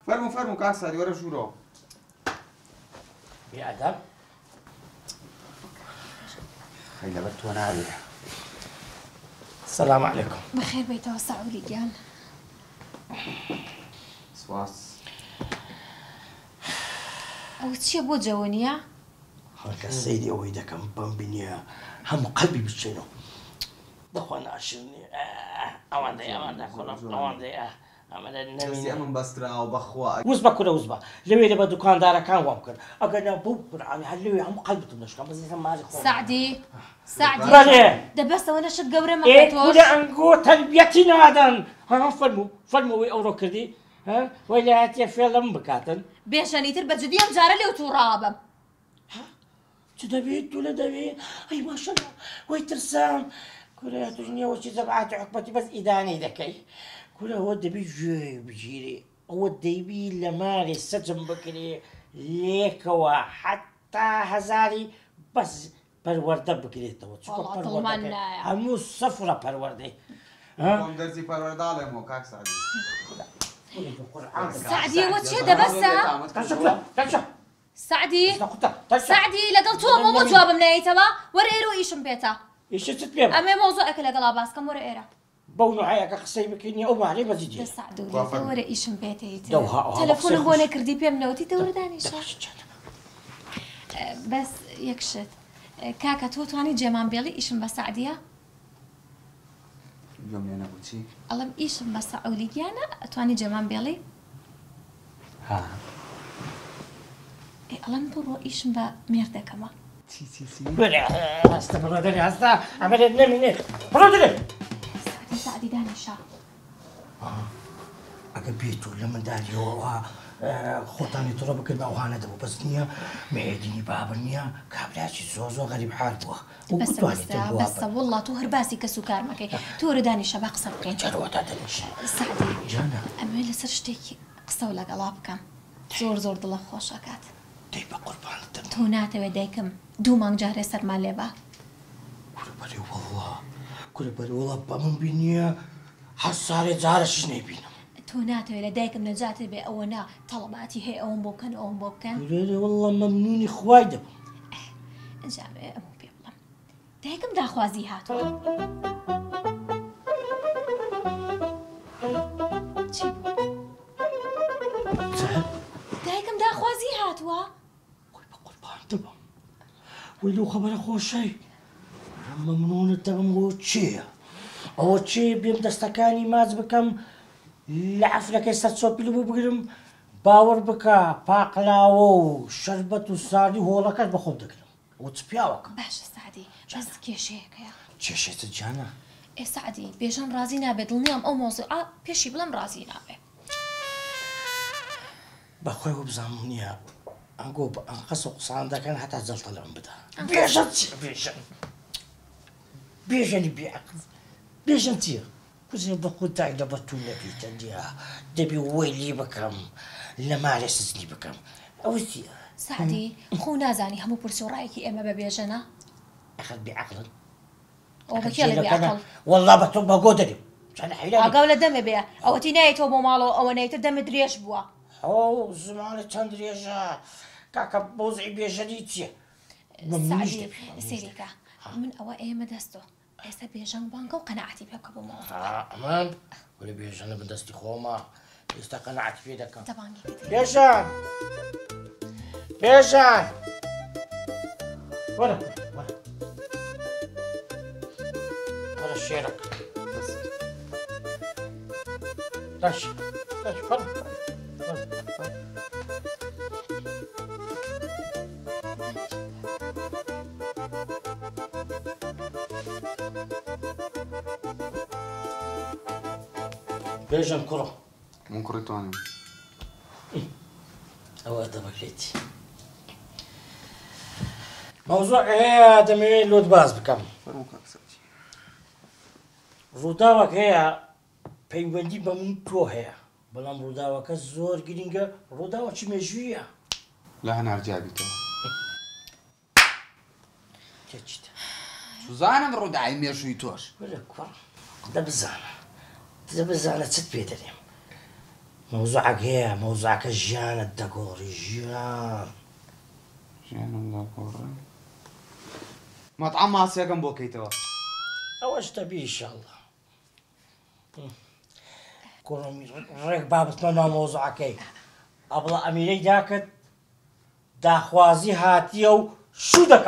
فەرموو فەرموو کاک سادی وەرە ژوورەوە. بێ ئەدەب. خەی لەبەر تۆ نابێ. سلام علیکم. بەخێر بێیتەوە سەعولی گیان. سپاس. ئەوە چییە بۆ جەوە نییە؟ خەڵکە سەیری ئەوەی دەکەم بەم بینیە هەموو قەلبی بچێنەوە دەخوا ناشر نییە ئەوەندەی ئەوەندە کوڕم ئەوەندەی ئەمە دەستی ئەمن بەستراوە بەخوا. وس بە کورە وس بە لەوێ لە بە دوکاندارەکان وام کرد ئەگەر نا بەو قورعانی هەر لەوێ هەموو قەلبتم دەشکام بەس ئێستا مالی خۆم. سەعدی سەعدی بەلێ. دە بەس ئەوەنە شت گەورە ئێ مەکە تۆش. کورە ئەنگۆ تەربیەتی نادەن ها فەرموو فەرموو ئەوەی ئەوڕۆ کردی ها وەی لایەتیە فێڵ لەمن بکاتن. بێژەن ئیتر بە جدی ئەم جارە لێو تووڕاوە بم. ها چ دەبێ تو لە دەوێ ئەی ماشەڵا وەی ترسام کورە توش نییە وەچی جەماعەتی حکومەتی بەس ئیدانەی دەکەی کورە ئەوە دەبی گوێی بگیرێ ئەوە دەیبی لە مارێ سەجم بکرێ لێکەوە حەتا هەزاری بەس پەروەردە بکرێتەوە چونکە وەڵا دڵمان پەروەردەکەی نایە. هەموو سفرە پەروەردەی خۆم دەرسی پەروەردە ئەڵێمەوە کاک سەعدی. سەعدی ئەوە چیە دە بەسە؟ سەعدی سەعدی لەگەڵ تۆمەوە بۆ جوابم نایەیتەوە وەرە ئێرە و ئیشم پێتە. ئیشت چت پێ بە؟ ئەمێ مەوزوعێکە لەگەڵا باس کەم وەرە ئێرە. بەو نوعەیەکە قسەی بکەین ئەو مالەی بەجی دێ. دە سەعدو لێ وەرە ئیشم پێتە ئیتر. تەلەفۆنم بۆ نەکردی پێم نەوتی دە وەرە دانیشە. بەس یەک شت کاکە تۆ توانی جێمان بێڵی ئیشم بە سەعدیە؟ گوێم لێ نەبوو چی؟ ئەڵێم ئیشم بە سەعولی گیانە ئەتوانی جێمان بێڵی؟ ها. ئێ ئەڵێم بڕۆ ئیشم بە مێردەکەمە. چی چی چی؟ بەرە هەستە بڕۆ دەرێ هەستە ئەمە لێت نەمینێ بڕۆ دەرێ. سەعدی سەعدی دانیشە. ئەگەر بێت و لە مندالیەوە خۆتانی توڕە بکردبا ئەوها نەدەبوو بەس نییە مێردینی بابم نییە کابرایەکی زۆر زۆر غەریب حال بووە بەسە بەسە بەسە وەڵا تۆ هەر باسی کەس و کار مەکەی تۆ وەرە دانیشە با قسە بکەین. جارەوە دادەنیشم. سەعدی جانە. ئەمەوێ لەسەر شتێکی قسەو لەگەڵا بکەم زۆر زۆر دڵە خۆش ئەکات. دەی بە قوربانت دەبم. تۆ ناتەوێ دایکم دوو مانگ جارێ سەرمان لێ با؟ کورە بەرێ وەڵا کورە بەرێ وەڵا بەمن بینیە هەر ساڵێ جارەشیش نەیبینم. تۆ ناتەوێ لە دایکم نەجاتت بێ ئەوەنە تەڵەباتی هەیە ئەوەم بۆ بکەن ئەوەم بۆ بکەن؟ کورە وەڵا مەمنونی خوای دەبم. ئینجا ئەمەوێ ئەمەو پێ بڵێم دایکم داخوازی هاتووە. چی بوو؟ دایکم داخوازی هاتووە. وەی بە قوربانت بم وەی لەو خەبەرە خۆشەی مەمنونت دەبم بۆ چییە ئەوە چێ بێم دەستەکانی ماچ بکەم لە عەفرەکەی سەر چۆپیل بوو بگرم باوەڕ بکە پاقلاوە و شەربەت و ساردی و هۆڵەکەش بە خۆم دەگرم ئەوە چ پیاوەکە. باشە سەعدی بەس کێشەیەک هەیە. کێشەی چ گیانە؟ ئێ سەعدی بێژەن ڕازی نابێ دڵنیام ئەو مەوزوعە پێشی بڵێم ڕازی نابێ. بەخوای وەبزانم نییە ئەنگۆ بە ئەنقەست و قسان دەکەن هەتا جەڵتە لەم بدا. بێژەن چییە بێژەن بێژەنی بێ عەقڵ بێژەن چییە؟ کوزێ بە خودای لە بە توو نەبیتە نییە دەبی وەی لی بکەم لە مالێ سجنی بکەم ئەوە چییە؟ سەعدی خۆ نازانی هەموو پرس و ڕایەکی ئێمە بە بێژەنە؟ ئەخر بێ عەقڵن. ئەوە بە کێ ئەڵێ بێ عەقڵ؟ وەڵا بە تۆ بە گۆ دەرێم. ئاگاو لە دەمێ بێ ئەوەتی نایەیتەوە بۆ ماڵەوە ئەوەنە ئیتر دەمت درێژ بووە. حۆ زمانت چەند درێژە کاکە بۆزعی بێژەری چیە؟ سەعدی سەیری کە من ئەوە ئێمە دەستۆ ئێستا بێژەنگ بانگە و قەناعەتی پێ بکە بۆ مەوزوع. ئەمان وەرە بێژەنە بن دەستی خۆمە ئێستا قەناعەتی پێ دەکەم. دەبانگی کە بێژەن بێژەن وەرە وەرە وەرە شێرەکە داش داش وەرە بێژەن کوڕم. من کوڕی تۆ نیم. ئەوە ئەدەبەکەیتی. مەوزوع هەیە دەمەوێت لۆت باس بکەم. فەرموو کاک ساجی. ڕووداوێک هەیە پەیوەندی بە من تۆ هەیە بەڵام ڕووداوەکە زۆر گرینگە ڕووداوەکی مێژوویە. لە هەنار جیا بیتەوە. تێچیتە. چوزانم ڕووداوی مێژووی تۆش. وەرە کوڕ دە بزانە دە بزانە چت پێ دەرێم. مەوزوعەک هەیە مەوزوعەکە ژیانت دەگۆڕی ژیان. ژیانم دەگۆڕێ؟ مەتعەم ماسیەکەم بۆ کەیتەوە. ئەوەش دەبی ئیشەڵا. کوڕم ڕێک با بچمە ناو مەوزوعەکەی. ئەبڵە ئەمیرەی داکت داخوازی هاتیە و شوو دەکا.